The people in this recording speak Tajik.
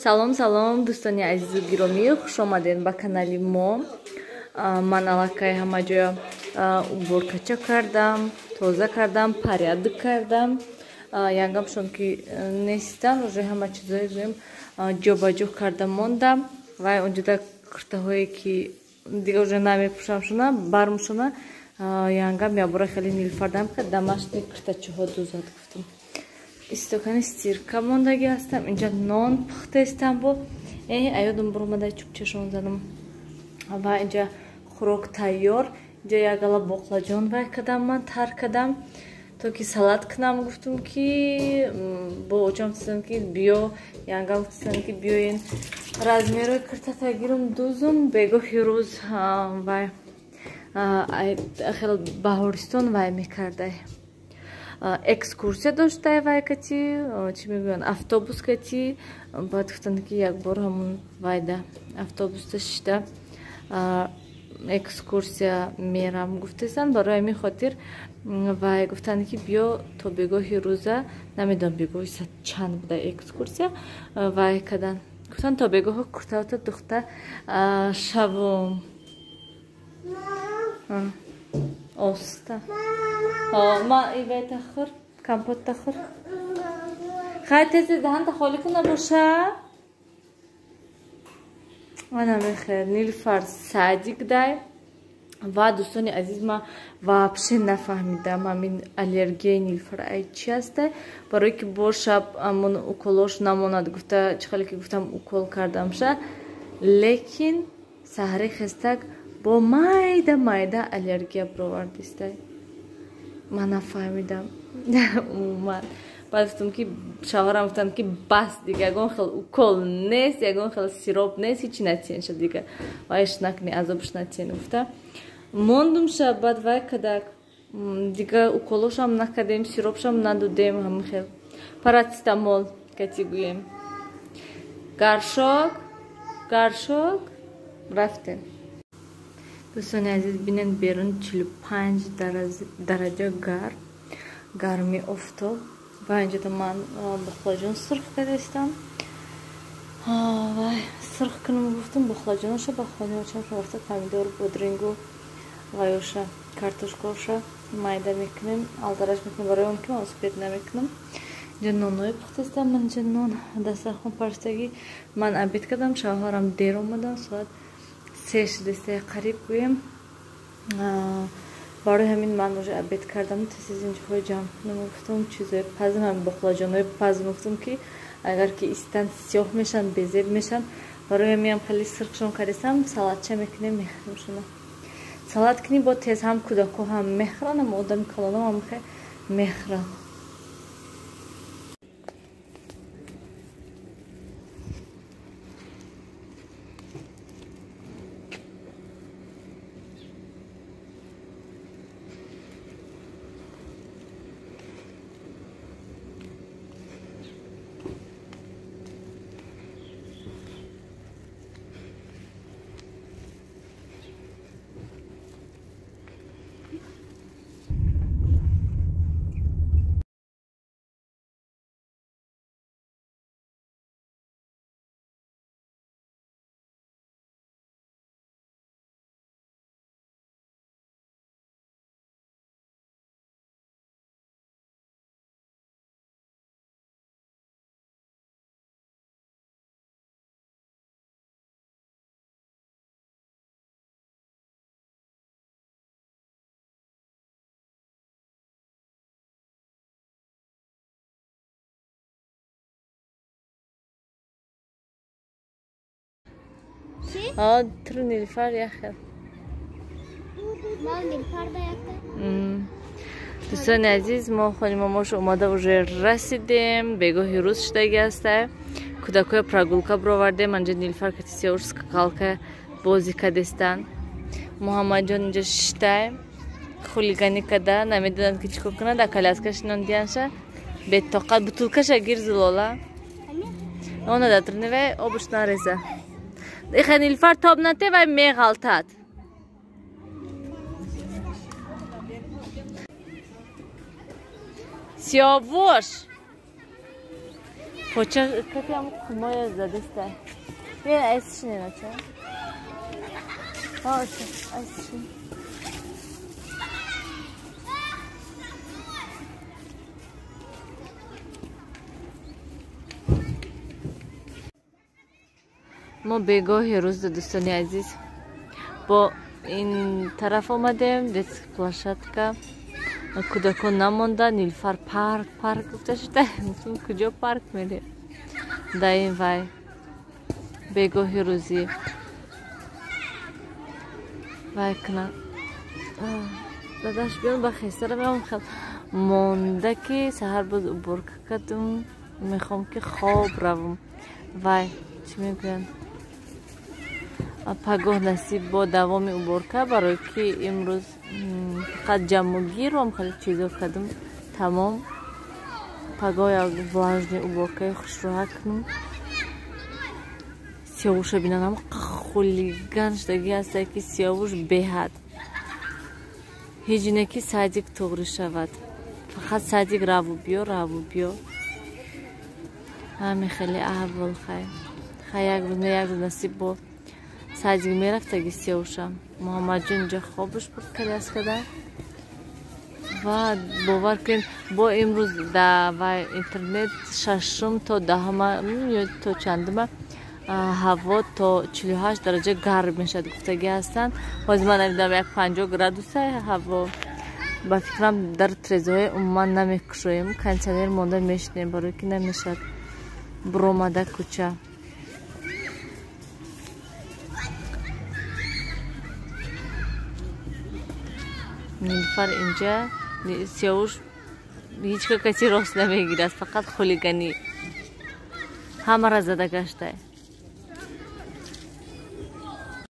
Салом, салом, дӯстони азизу гиромӣ, хуш омадед ба канали мо. Ман аллакай ҳама ҷоя уборкача кардам, тоза кардам, порядок кардам. Янгамшон ки нестан, уже ҳама чизое гӯем ҷобаҷо карда мондам. Вай онҷода куртаҳое ки дига уже намепӯшамшона, бармшона, янгам ябора хеле нилфардам, ки домашний куртачаҳо дузад гуфтам. Истокани стирка мондагӣ ҳастам. Инҷа нон пухтаистам бо. Аёдум буромада чӯбчашон задам. Ва инҷа хӯрок тайёр. Инҷа як гала боқлаҷон вай кардам, ман тар кардам, то ки салат кунам. Гуфтум ки бо очам гуфтам ки биё, янгам гуфтам ки биёен размерои киртата гирум дузум. Бегоҳи рӯз вай хел баҳористон вай мекардай. Экскурсия доштай вай кати, чӣ мегӯянд, автобус кати. Баъд гуфтанд ки як бор ҳамун вайда автобуста шида экскурсия мерам гуфтесанд. Барои ҳамин хотир вай гуфтанд ки биё то бегоҳи рӯза, намедонам бегоҳи саат чанд буда экскурсия, вай кадан. Гуфтанд то бегоҳо куртаота духта шавум. Оста. Ма ивай тахыр, компот тахыр. Хай тези даҳанта холӣ куна боша. Ана мехер Нилфар садик дай. Ва дӯстони азиз, ма вообще нафаҳмидам ҳамин аллергияи Нилфар ай чи ҳастай. Барое ки бо шаб амон уколош намонад гуфта, чӣ хеле ки гуфтам укол кардамша, лекин саҳари хестак бо майда майда аллергия бировардистай. Ман нафаҳмидам умуман. Баъд гуфтам ки шавҳарам гуфтам ки бас дига, ягон хел укол нест, ягон хел сироп нест, ҳичи натиенша дига, вайш накни, азобш натиен гуфта мондум ша. Баъд вай кадак дига уколошам накардем, сиропшам надодем, ҳамин хел парацетамол кати гӯем. Гаршок, гаршок рафтем. Дӯстони азиз, бинед берун 45 дараҷа гарм, гарми офтоб. Ва инҷода ман бухлаҷон сурх кардаистам. Вай сурх кунам гуфтам бухлаҷоноша ба хонаи очам рафта помидор, бодрингу вайоша, картошкаоша майда мекунем, алдараш мекунем, барои он ки ман успед намекунам. Инҷа ноное пухтаистам. Ман инҷа нон дастархон парстагӣ. Ман обед кардам, шавҳарам дер омадан, соат 3 шудастае қариб гӯем. Барои ҳамин ман уже обед кардам, тез инҷоҳои ҷамъ кунам гуфтам, чизои пазм, ҳамин боқлаҷонои пазм гуфтам ки агар ки истанд сиёҳ мешанд, безеб мешанд. Барои ҳамин хеле сирхшон кардистам, салатча мекунем, мехӯрем. Салат кунӣ бо тез ҳам кӯдако ҳам мехӯранд, ҳам одами калонам ҳам мехӯранд. Тру Нилфар яхел. Дӯстони азиз, мо хони мамош омада уже расидем. Бегоҳи рӯз шудаги аста. Кӯдакҳоя прогулка бировардем. Анҷа Нилфар кати Сиёвуш скакалка бозӣ кадестанд. Муҳаммадҷон инҷа шиштай хулиганӣ када, намедонад ки чӣ кор кунад. Дар коляска шинондиянша бетоқат. Бутулкаша гир, Зулола. Она датрневе обуш нареза. Иха Нилфар тоб нате, вай меғалтад. Сиёвуш поча катиам кумоя задеста. Бия айсишин ача. Ача айсишин. Мо бегоҳи рӯз, дӯстони азиз, бо ин тараф омадем, детский площадка. Кӯдакон намонда. Нилфар парк парк гуфта шуда. Куҷо парк мерем? Да ин вай бегоҳи рӯзӣ вай кунад. Дадаш биён ба хестара меом, хел монда ки саҳар боз уборка кардум. Мехоҳам ки хоб равам. Вай чӣ мегӯянд, пагоҳ насиб бо давоми уборка, барои ки имрӯз фақат ҷамъугиром хеле чизо кардум, тамом. Пагоҳ як влажный уборкаи хушрӯҳа кунум. Сиёвуша бинанам, хулиган шудаги ҳаста ки Сиёвуш беҳад. Ҳеҷ не ки садик туғрӣ шавад, фақат садик раву биё, раву биё. Ҳами хеле аҳвол. Хай хай, як рӯз не як рӯз насиб бо садик мерафтаги Сиёвуша. Муҳаммадҷон инҷа хобуш бурд коляскада. Ва бовар кунед, бо имрӯз да вай интернет шашум то даҳума ё то чандума ҳаво то 48 дараҷа гарм мешавад гуфтагӣ ҳастанд. Ҳозир ман намедонам, як 50 градуса ҳаво. Ба фикрам дар трезаҳои умуман намекушоем, кондитсионер монда мешинем, барое ки намешавад буромада кӯча. Нилфар инҷа Сиёвуш ҳеҷ ка каси рост намегирад, фақат хулиганӣ, ҳамаро зада гаштай.